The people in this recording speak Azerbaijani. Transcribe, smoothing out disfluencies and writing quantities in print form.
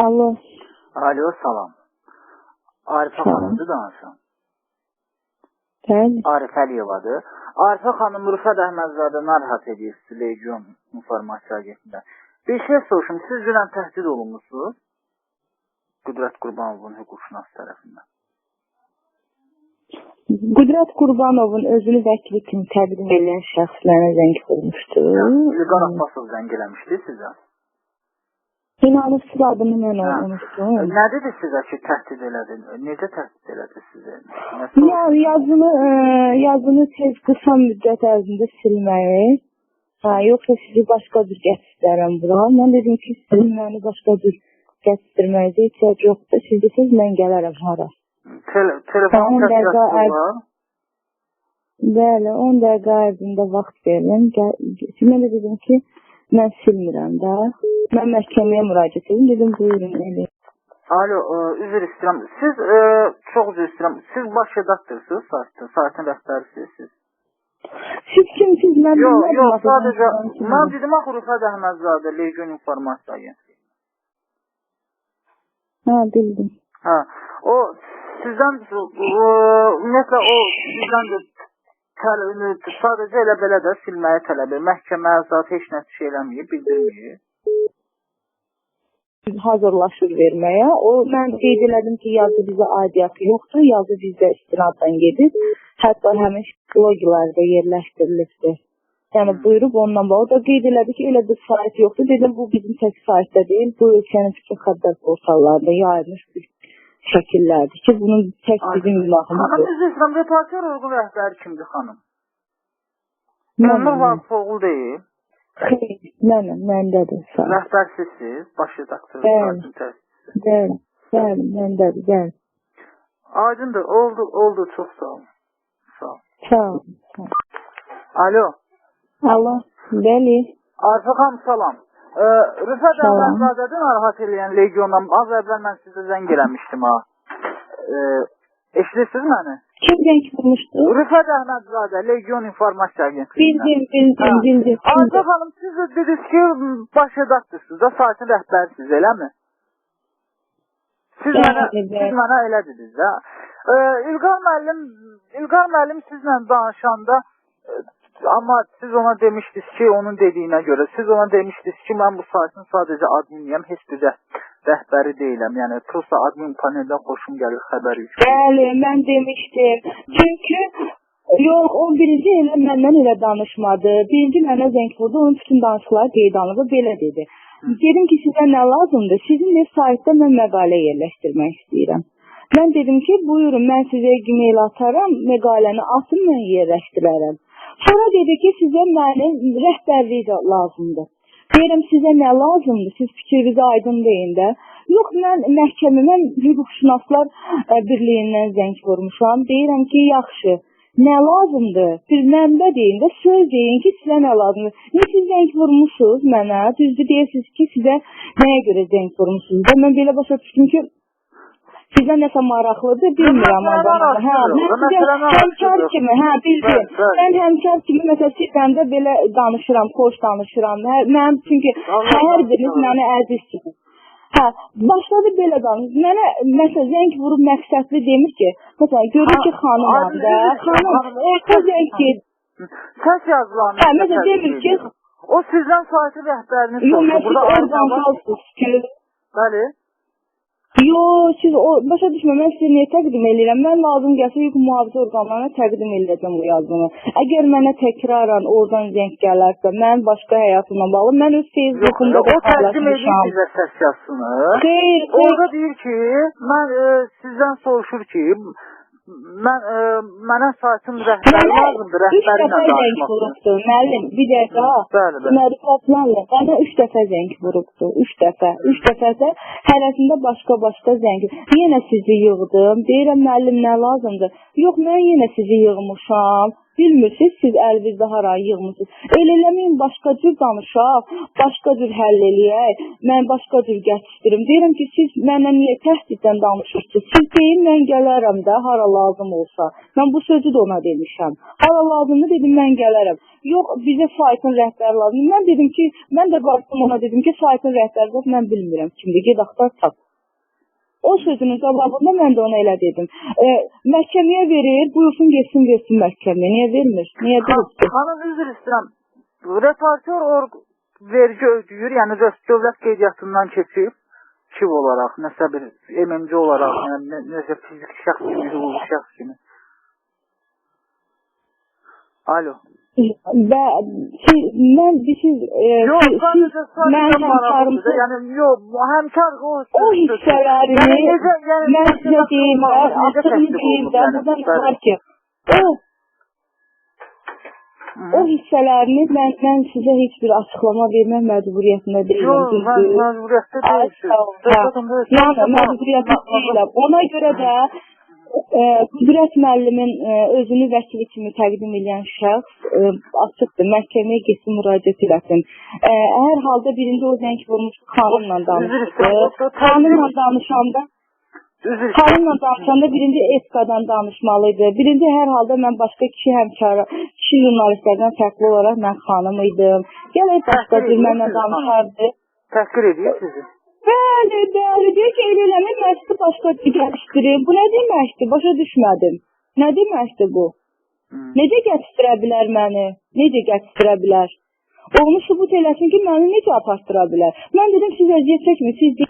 Alo. Alo, salam. Arifə Salam. xanımdır danışan. Bəli. Arifə Əliyevadır. Arifə xanım, Rüfət Əhmədzadə narahat edir sizi Legion İnformasiya Agentliyindən. Bir şey soruşum, siz dünən təhdid olunmusunuz? Qüdrət Qurbanovun hüquqşünası tərəfindən. Qüdrət Qurbanovun özünü vəkili kimi təqdim edən şəxs mənə zəng vurmuşdu. İlqar Abbasov zəng eləmişdi sizə. İnanırsız adını mən Hə. unutdum. Nə dedi sizə ki, təhdid elədi? Necə təhdid elədi sizi? Nə soruşdu? Ya yazını yazını tez qısa müddət ərzində silməyi. Hə, yoxsa sizi başqa cür gətirərəm bura. Mən dedim ki, sizin məni başqa cür gətirməyinizə ehtiyac yoxdur. Siz desəz mən gələrəm hara. Telefon On səs dəqiqə yazısı var. Bəli, 10 dəqiqə ərzində vaxt verin. Mən də dedim ki, mən silmirəm də. Mən məhkəməyə müraciət edim. Dedim, buyurun eləyin. Alo, üzr istəyirəm. Siz çox üzr istəyirəm. Siz baş redaktorsunuz saytın, saytın rəhbərisiniz siz. Siz kimsiniz? Mən Yox, bilmədim yox, axı, sadəcə mən kiməm. mən dedim axı Rüfət Əhmədzadə Legion İnformasiya Agentliyi. Hə, bildim. Hə, o sizdən ümumiyyətlə o sizdən də sadəcə elə belə də silməyi tələb edir. Məhkəmə zat heç nə şey eləməyib, bildirməyib. Hazırlaşır verməyə. O mən qeyd elədim ki, yazı bizə aidiyyatı yoxdur, yazı bizdə istinaddan gedir. Hətta həmin bloqlarda yerləşdirilibdir. Yəni buyurub ondan bağlı. O da qeyd elədi ki, elə bir sayt yoxdur. Dedim bu bizim tək saytda deyil, bu ölkənin bütün xəbər portallarında yayılmış bir şəkillərdir ki, bunun tək bizim günahımız Xanım, yox. üzr istəyirəm, reportyor orqan rəhbəri kimdir xanım? Mənəm, Elnur mən. Vaqifoğlu deyil. Xeyr, mənəm, məndədir sayt. Rəhbər sizsiniz, baş redaktor Bəli. saytın təsisçisi. Bəli, bəli, məndədir, bəli. Aydındır, oldu, oldu, çox sağ olun. Sağ olun. Sağ olun. Sağ olun. Alo. Alo, bəli. Arifə xanım, salam. Rüfət Salam. Əhmədzadədir narahat eləyən Legiondan. Az əvvəl mən sizə zəng eləmişdim ha. Eşidirsiniz məni? Kim zəng vurmuşdu? Rüfət Əhmədzadə, Legion İnformasiya Agentliyindən. Bildim, bildim, Hə. bildim. Arifə xanım, siz də dediniz ki, baş redaktorsunuz da, saytın rəhbərisiniz, eləmi? Siz mənə, Bəli, siz bəli. mənə elə dediniz də. İlqar müəllim sizlə danışanda amma siz ona demişdiniz ki, onun dediyinə görə, siz ona demişdiniz ki, mən bu saytın sadəcə adminiyəm, heç bir rəhbəri deyiləm. Yəni, prosta admin paneldən xoşum gəlir xəbər yükləyir. Bəli, mən demişdim. Çünki yox, o birinci elə məndən elə danışmadı. Birinci mənə zəng vurdu, onun bütün danışıqları qeyd alındı, belə dedi. Dedim ki, sizə nə lazımdır? Sizin bir saytda mən məqalə yerləşdirmək istəyirəm. Mən dedim ki, buyurun, mən sizə e-mail ataram, məqaləni atın, mən yerləşdirərəm. Sonra dedi ki, sizə mənim rəhbərlik də lazımdır. Deyirəm, sizə nə lazımdır? Siz fikrinizi aydın deyin də. Yox, mən məhkəmə, mən hüquqşünaslar birliyindən zəng vurmuşam. Deyirəm ki, yaxşı, nə lazımdır? Bir mənbə deyin də, söz deyin ki, sizə nə lazımdır? İndi siz zəng vurmuşsunuz mənə, düzdür deyirsiniz ki, sizə nəyə görə zəng vurmuşsunuz? Və mən belə başa düşdüm ki, sizə nəsə maraqlıdır, bilmirəm Məsələni adamı. Hə, araşdırırıq, mən sizə məsələni həmkar araşdırırıq. kimi, hə, bildim. Bəli, bəli. Mən həmkar kimi məsələn sizlə də belə danışıram, xoş danışıram. Hə, mənim çünki Allah hər razı biriniz olsun. mənə əzizsiniz. Hə, başladı belə danış. Mənə məsələn zəng vurub məqsədli demir ki, məsələn görür ki, xanımam Aydın, da, üzr istəyirəm, xanım, xanım, o o zəng gedir. Səs yazılarını Hə, sizə məsələn təqdim demir ki, edir. O sizdən saytın rəhbərini yox, soruşur. mən Burada siz aydın var. orqan Bəli. Yo, siz o başa düşmə, mən sizə niyə təqdim eləyirəm? Mən lazım gəlsə hüquq mühafizə orqanlarına təqdim eləyəcəm bu yazını. Əgər mənə təkrarən oradan zəng gələrsə, mənim başqa həyatımla bağlı, mən öz Yox, Facebookumda da o təqdim edir paylaşmışam. sizə səs yazısını. Xeyr, xeyr. Orada deyir ki, mən sizdən soruşur ki, mən mənə saytın rəhbəri Mənə lazımdır, üç rəhbəri ilə dəfə zəng danışmaq istəyirəm. vurubdu, müəllim, bir dəqiqə. Bəli, bəli. Deməli, müəllim, mənə 3 dəfə zəng vurubdu, 3 dəfə. 3 dəfə də hərəsində başqa-başqa zəng. Yenə sizi yığdım. Deyirəm, müəllim, nə lazımdır? Yox, mən yenə sizi yığmışam. Bilmirsiniz, siz əlinizdə harayı yığmısınız. Elə eləməyin, başqa cür danışaq, başqa cür həll eləyək, mən başqa cür gətişdirim. Deyirəm ki, siz mənə niyə təhdiddən danışırsınız? Siz deyin, mən gələrəm də, hara lazım olsa. Mən bu sözü də ona demişəm. Hara lazımdır, dedim, mən gələrəm. Yox, bizə saytın rəhbəri lazımdır. Mən dedim ki, mən də baxdım ona dedim ki, saytın rəhbəri yox, mən bilmirəm kimdir. Ged axtar tap. O sözünün cavabında mən də ona elə dedim. Məhkəməyə verir, buyursun getsin versin məhkəməyə. Niyə vermir? Niyə durubdur? Xanım, üzr istəyirəm. Reportyor orq vergi ödəyir, yəni dövlət qeydiyyatından keçib kiv olaraq, nəsə bir MMC olaraq, yəni nəsə fiziki şəxs kimi, hüquqi şəxs kimi. Alo. Və mən siz Yox, sadəcə mənim maraqlıdır. həmkarım Yəni yox, həmkar o o hissələrini Yəni necə, yəni mən sizə deyim, necə açığını təsdiq deyim olunub, də, yəni? buradan çıxar ki, o hissələrini mən sizə heç bir açıqlama vermək məcburiyyətində deyiləm. Yox, mən düzdür? məcburiyyətdə Ay, deyilsiniz. sağ ol. Hə. Yəni məcburiyyətdə deyiləm. Ona görə də Qüdrət müəllimin özünü vəkili kimi təqdim edən şəxs açıqdır. Məhkəməyə getsin, müraciət eləsin. Hər halda birinci o zəng vurmuşdu, xanımla Üzr danışdı. istəyirəm. Xanımla danışanda Üzr istəyirəm. Xanımla danışanda birinci Eskadan danışmalı idi. Birinci hər halda mən başqa kişi həmkarı, kişi jurnalistlərdən fərqli olaraq mən xanım idim. Gələk başqa Təhqir cür mənlə edir sizi xanım. danışardı. Təhqir edir sizi. Bəli, bəli. Deyir ki, elə eləmir, mən sizi başqa cür gəlişdirim. Bu nə deməkdir? Başa düşmədim. Nə deməkdir bu? Necə gətişdirə bilər məni? Necə gətişdirə bilər? Onu sübut eləsin ki, məni necə apartdıra bilər? Mən dedim, siz əziyyət çəkməyin, siz